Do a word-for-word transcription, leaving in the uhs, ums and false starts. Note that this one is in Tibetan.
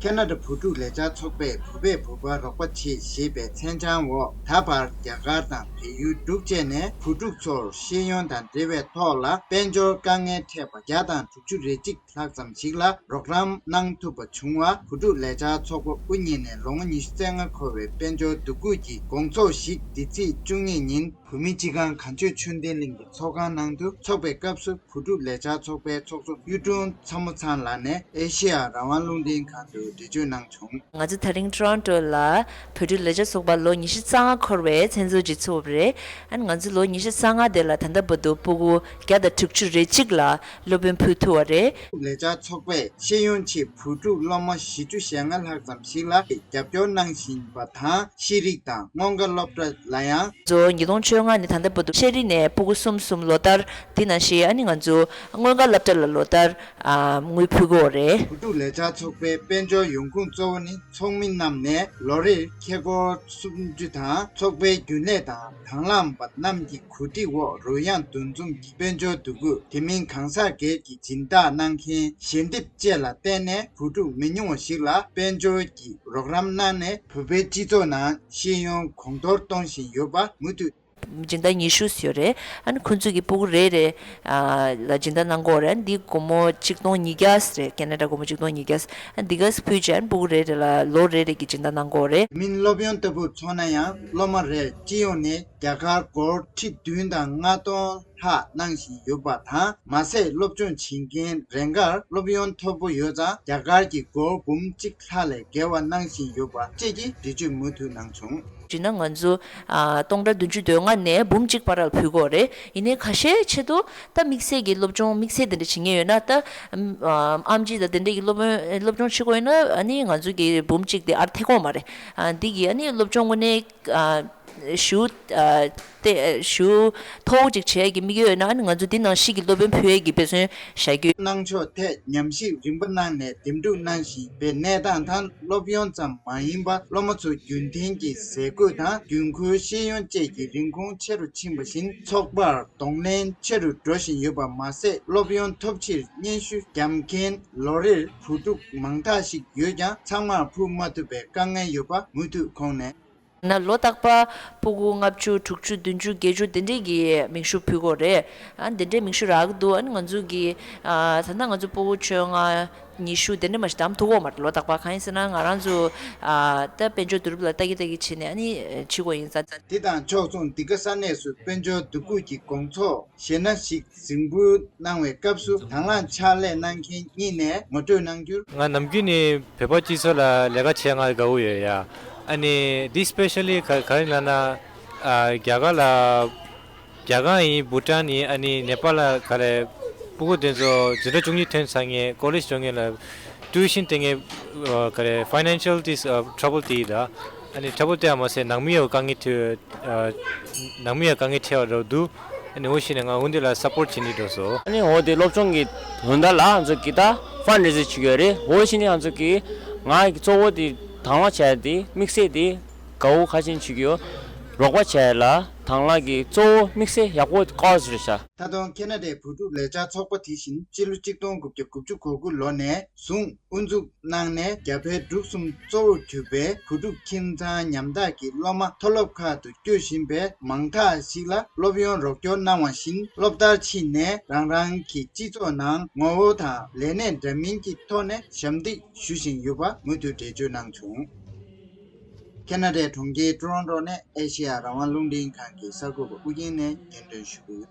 ཁེ་ན་ཌ་བུ་ཕྲུག་ལས་འཆར་ཚོགས་པས་བོད་པས་བོད་པར་རོགས་པ་བྱེད་ཞེས་པའི་མཚན་བྱང་འོག་ད་བར་རྒྱ་གར་དང་བལ་ཡུལ་དྲུག་བཅས་ནས་བུ་ཕྲུག་ཚོར་ཤེས་ཡོན་དང་འབྲེལ་བའི་ཐོག་ལ་དཔལ་འབྱོར་དཀའ་ངལ་འཕྲད་པ་བརྒྱ་དང་དྲུག་ཅུ་རེ་གཅིག་ལྷག་ཙམ་ཞིག་ལ་རོགས་རམ་གནང་ཐུབ་པ་བྱུང་བ། བུ་ཕྲུག་ལས་འཆར་ཚོགས་པ་དབུ་བརྙེས་ནས་ལོ་ངོ་ཉི་ཤུ་རྩ་ལྔ་འཁོར་བའི་དཔལ་འབྱོར་འདུ་འགོད་ཀྱི་དགོང་ཚོགས་ཤིག་འདི་ཚེས་བཅུ་གཉིས་ཉིན་བོད་མིའི་སྤྱི་ཁང་གངས་ལྗོངས་ཆོས་ལྡན་གླིང་གི་ཚོགས་ཁང་ནང་དུ་འཚོགས་པའི་སྐབས་སུ། བུ་ཕྲུག་ལས་འཆར་ཚོགས་པའི་ཚོགས་གཙོ་གཡུ་སྒྲོན་ཚ་མོ་ཚང་ལགས་ནས་ཨེ་ཤེ་ཡ་རང་དབང་རླུང་འཕྲིན་ཁང་དུ་འགྲེལ་བརྗོད་གནང་བྱུང་། ང་ཚོ་དེ་རིང་ཊོ་རོན་ཊོ་ལ་བོད་ཕྲུག་ལས་འཆར་ཚོགས་པ་ལོ་ཉི་ཤུ་རྩ་ལྔ་འཁོར་བའི་མཚན་ཚོགས་ཅིག་ཚུགས་པ་རེད། ཨ་ནི་ང་ཚོ་ལོ་ཉི་ཤུ་རྩ་ལྔ་དེ་ལ་ད་ལྟ་བར་དུ་སྤུ་གུ་བརྒྱ་དང་དྲུག་ཅུ་རེ་གཅིག་ལ་སློབ་ཡོན་ཕུལ་ཐུབ་པ་རེད། ལས་འཆར་ཚོགས་པས་ཤེས་ཡོན་ཆེད་བུ་ཕྲུག་སློབ་མ་བཞི་བཅུ་ཞེ་ལྔ་ལྷག་ཙམ་ཞིག་ལ་རྒྱབ་སྐྱོར་གནང་བཞིན་པ་དང་། ཤེས་རིག་དང་སྔོན་ཁ་སློབ་གྲྭ་ལ་ཡང་། ཚོ་ཉིས་སྟོང་བཅོ་ལྔ་ནས་ད་ལྟ་བར་དུ་ཤེས་རིག་ནས་སྤུ་གུ་གསུམ་གསུམ་ལོ་ལྟར་འདི་ནང་བཞིན་ཨ་ནི་ང་ཚོ་སྔོན་ཁ་སློབ་གྲྭ་ལ་ལོ་ལྟར་ཨ་དངུལ་ཕུལ་གྱི་ཡོད་རེད། བུ་ཕྲུག་ལས་འཆར་ཚོགས་པའི་དཔལ་འབྱོར་ཡོང་ཁུངས་གཙོ་བོ་ནི་ཚོགས་མི་རྣམས་ནས་ལོ་རེར་ཁེ་སྒོར་སུམ་ཅུ་དང་། ཚོགས་པའི་རྒྱུན་ལས་དང་དང་བླངས་པ་རྣམས་ཀྱི་གོ་སྒྲིག་འོག་རོལ་དབྱངས་འདུ་འཛོམས་ཀྱི་དཔལ་འབྱོར་འདུ་འགོད། དེ་མིན་གང་ཟག་སྒེར་གྱི་སྦྱིན་བདག་གནང་མཁན་ཞལ་འདེབས་བཅས་ལ་བརྟེན་ནས་བུ་ཕྲུག་མི་ཉུང་བ་ཞིག་ལ་དཔལ་འབྱོར་གྱི་རོགས་རམ་གནང་ནས་བོད་པའི་སྤྱི་ཚོགས་ནང་ཤེས་ཡོན་གོང་མཐོར་གཏོང་བཞིན་ཡོད་པ་མུ་མཐུད། སྦྱིན་བདག་ཉི་ཤུ་ཡོད་རེད། ཨ་ནི་ཁོང་ཚོ་གི་སྤུ་གུ་རེ་རེ་ཨ་ལ་སྦྱིན་བདག་གནང་གི་ཡོད་རེད། ཨ་ནི་འདི་སྒོར་མོ་ཆིག་སྟོང་ཉིས་བརྒྱ་རེད། ཁེ་ན་ཌ་སྒོར་མོ་ཆིག་སྟོང་ཉིས་བརྒྱ། ཨ་ནི་འདི་ག་ཕུལ་རྗེས་ཨ་ནི་སྤུ་གུ་རེ་རེ་ལ་ལོ་རེ་རེ་གི་སྦྱིན་བདག་གནང་གི་ཡོད་རེད། མིན་སློབ་ཡོན་ལྟ་བུར་མཚོན་ན་ཡང་སློབ་མ་རེར་སྤྱི་ཡོངས་ནས་རྒྱ་གར་སྒོར་ཁྲི་བདུན་དང་ལྔ་སྟོང་ལྷག་གནང་བཞིན་ཡོད་པ་དང་། མ་ཟད་སློབ་སྦྱོང་བྱེད་མཁན་རེ་འགར་སློབ་ཡོན་མཐོ་པོ་ཡོད་ཙང་རྒྱ་གར་གྱི་སྒོར་འབུམ་གཅིག་ལྷག་ལས་བརྒལ་བ་གནང་བཞིན་ཡོད་པ་བཅས་ཀྱི་འགྲེལ་བརྗོད་མུ་མཐུད་གནང་བྱུང་། བྱས་ན་ང་ཚོ་ཨ་སྟོང་ཕྲག་བདུན་ཅུ་དོན་ལྔ་ནས་འབུམ་གཅིག་བར་ལ་ཕུལ་གྱི་ཡོད་རེད། ཡིན་ནའི་ཁ་ཤས་ཆེད་དུ་ད་དམིགས་བསལ་གྱི་སློབ་སྦྱོང་དམིགས་བསལ་དེ་འདྲ་བྱེད་མཁན་ཡོད་ན། ད་ཨམ་ཆི་དང་དེ་འདྲ་གི་སློབ་སློབ་སྦྱོང་བྱེད་དགོས་ཡོད་ན་ཨ་ནི་ང་ཚོ་གི་འབུམ་གཅིག་དེ་ཨར་ཐེག་གོ་མ་རེད། ཨ་འདི་གི་ཨ་ནི་སློབ་སྦྱོང་དངོས་གནས་ཨ་ཞུ་ཨ་དེ་ཞུ་མཐོ་བོ་ཅིག་བྱེད་ཀྱི་དམིགས་ཡུལ་ཡོད་ན་ཨ་ནི་ང་ཚོ་འདི་ནང་བཞིན་གྱི་སློབ་ཡོན་ཕུལ་ཡས་ཀྱི་དཔེ་མཚོན་བཞག་རྒྱུ། གནང་ཕྱོགས་ཐད་ཉམས་ཞིབ་རིམ་པ་གནང་ནས་འདེམས་སྒྲུག་གནང་བཞིན་པའི་གནས་སྟངས་དང་། སློབ་ཡོན་ཙམ་མ་ཡིན་པར་སློབ་མ་ཚོ་རྒྱུན་ལྡན་གྱི་ཟས་གོས་དང་། རྒྱུན་མཁོའི་ཤེས་ཡོན་བཅས་ཀྱི་རིན་གོང་ཆེ་རུ་ཕྱིན་པ་བཞིན་ཚོགས་པར་གདོང་ལེན་ཆེ་རུ་འགྲོ་བཞིན་ཡོད་པ་མ་ཟད། སློབ་ཡོན་ཐོབ་ཕྱིར་སྙན་ཞུ་བརྒྱབ་མཁན་ལོ་རེར་བུ་ཕྲུག་མང་དག་ཞིག་ཡོད་ཀྱང་ཚང་མར་ཕུལ་མ་ཐུབ་པའི་དཀའ་ངལ་ཡོད་པ་མུ་མཐུད་ཁོང་ནས། ན་ལོ་རྟག་པར་སྤུ་གུ་ལྔ་བཅུ་དྲུག་ཅུ་བདུན་ཅུ་བརྒྱད་ཅུ་དེ་འདྲས་ཀྱི་མིང་ཞུ་ཕུལ་གྱི་ཡོད་རེད། ཨ་དེ་འདྲས་མིང་ཞུ་རག་གི་འདུག་ཨ་ནི་ང་ཚོ་གི་ཨ་ད་ལྟ་ང་ཚོ་སྤུ་གུ་བཅོ་ལྔ་ཉི་ཤུ་དེ་འདྲས་མ་ཞིག་བདམས་ཐུབ་ཀྱི་ཡོད་མ་རེད་ལོ་རྟག་པར། གང་ཡིན་ཟེར་ན་ང་རང་ཚོ་ཨ་ད་དཔལ་འབྱོར་བསྡུ་རུབ་ལ་ལྟ་གི་ལྟ་གི་བྱས་ནས་ཨ་ནི་བྱེད་དགོས་ཡིན་ཙང་། དེ་དང་ཕྱོགས་མཚུངས་འདི་ག་ས་གནས་སུ་དཔལ་འབྱོར་འདུ་འགོད་ཀྱི་དགོང་ཚོགས་གཞས་སྣ་ཞིག་གཟིགས་འབུལ་གནང་བའི་སྐབས་སུ་དང་བླངས་ཕྱག་ལས་གནང་མཁན་གཉིས་ནས་ངོ་སྤྲོད་གནང་རྒྱུར། ང་ནམ་རྒྱུན་ནས་བོད་པ་སྤྱི་ཚོགས་ལ་ལས་ཀ་བྱེད་ང་དགའ་བོ་ཡོད་ཡ། ཨ་ནི་འདི་སི་པེ་ཤ་ལི་ག་ག་རེ་ལབ་ན། ཨ་རྒྱ་གར་ལ་རྒྱ་གར་ཡིན། བྷུ་ཊན་ཡིན། ཨ་ནི་ནེ་པཱལ་ལ་ག་རེ་སྤུ་གུ་དེ་ཚོ་འཛིན་གྲྭ་བཅུ་གཉིས་ཐོན་ཚར་མཁན། ཀོ་ལེཇ་འགྲོ་མཁན་ལ་ཊི་ཡུ་ཤན་སྟེར་མཁན་ག་རེ་ཕའི་ནན་ཤལ་ཊི་ཊྲ་བལ་དེ་ཡིན་ད། ཨ་ནི་ཊྲ་བལ་དེ་ཡང་མ་ཟད་ནང་མི་ཡང་དཀའ་ངལ་འཕྲད། ཨ་ནང་མི་ཡང་དཀའ་ངལ་འཕྲད་པ་འདྲ་འདུག་ཨ་ནི་འོ་ཞིག་ནས་ང་འོ་འདི་ལ་སབ་པོར་བྱེད་ནི་འགྲོ་སོ། ཨ་ནི་འོ་དེ་སློབ་སྦྱོང་གི་དོན་དག་ལ་ང་ཚོ་གི་ད་ཕན་རེ་ཟིང་བྱེད་ཀྱི་ཡོད་རེད། འོ་ཞིག་ནས་ང་ཚོ་གི་ང་གི་གཙོ་བོ་དེ་དང་བླངས་བྱས་དེ་དམིགས་བསལ་དེ་དགའ་བོ་ཁ་ཆེན་བྱེད་ཀྱི་ཡོད། རོགས་པ་བྱས་ལ་དང་བླངས་ཀྱི་གཙོ་བོ་དམིགས་བསལ་ཡག་པོ་དཀའ་བ་ཟེར་ཤག་ད་དུང་ཁེ་ན་ཌའི་བུ་ཕྲུག་ལས་འཆར་ཚོགས་པ་དེ་བཞིན་སྤྱི་ལོ་གཅིག་སྟོང་དགུ་བརྒྱ་དགུ་བཅུ་གོ་དགུ་ལོ་ནས་བཟུང་དབུ་འཛུགས་གནང་ནས་རྒྱ་བལ་འབྲུག་གསུམ་གཙོ་བོར་གྱུར་པའི་བུ་ཕྲུག་ཁྱིམ་ཚང་ཉམ་ཐག་གི་སློབ་མ་མཐོ་སློབ་ཁག་ཏུ་སྐྱོད་བཞིན་པའི་མང་དག་ཞིག་ལ་སློབ་ཡོན་རོགས་སྐྱོར་གནང་བ་བཞིན་སློབ་མཐར་ཕྱིན་ནས་རང་རང་གི་སྤྱི་ཚོགས་ནང་ངོ་བོ་དང་ལས་གནས་འདྲ་མིན་གྱི་ཐོག་ནས་ཞབས་འདེགས་ཞུ་བཞིན་ཡོད་པ་མུ་མཐུད་འགྲེལ་བརྗོད་གནང་བྱུང་། ཁེ་ན་ཌའི་གྲོང་ཁྱེར་ཊོ་རོན་ཊོ་ནས་ཨེ་ཤེ་ཡ་རང་དབང་རླུང་འཕྲིན་ཁང་གི་གསར་འགོད་པ་ཨུ་རྒྱན་ནས་སྙན་སྒྲོན་ཞུ་གི་ཡོད།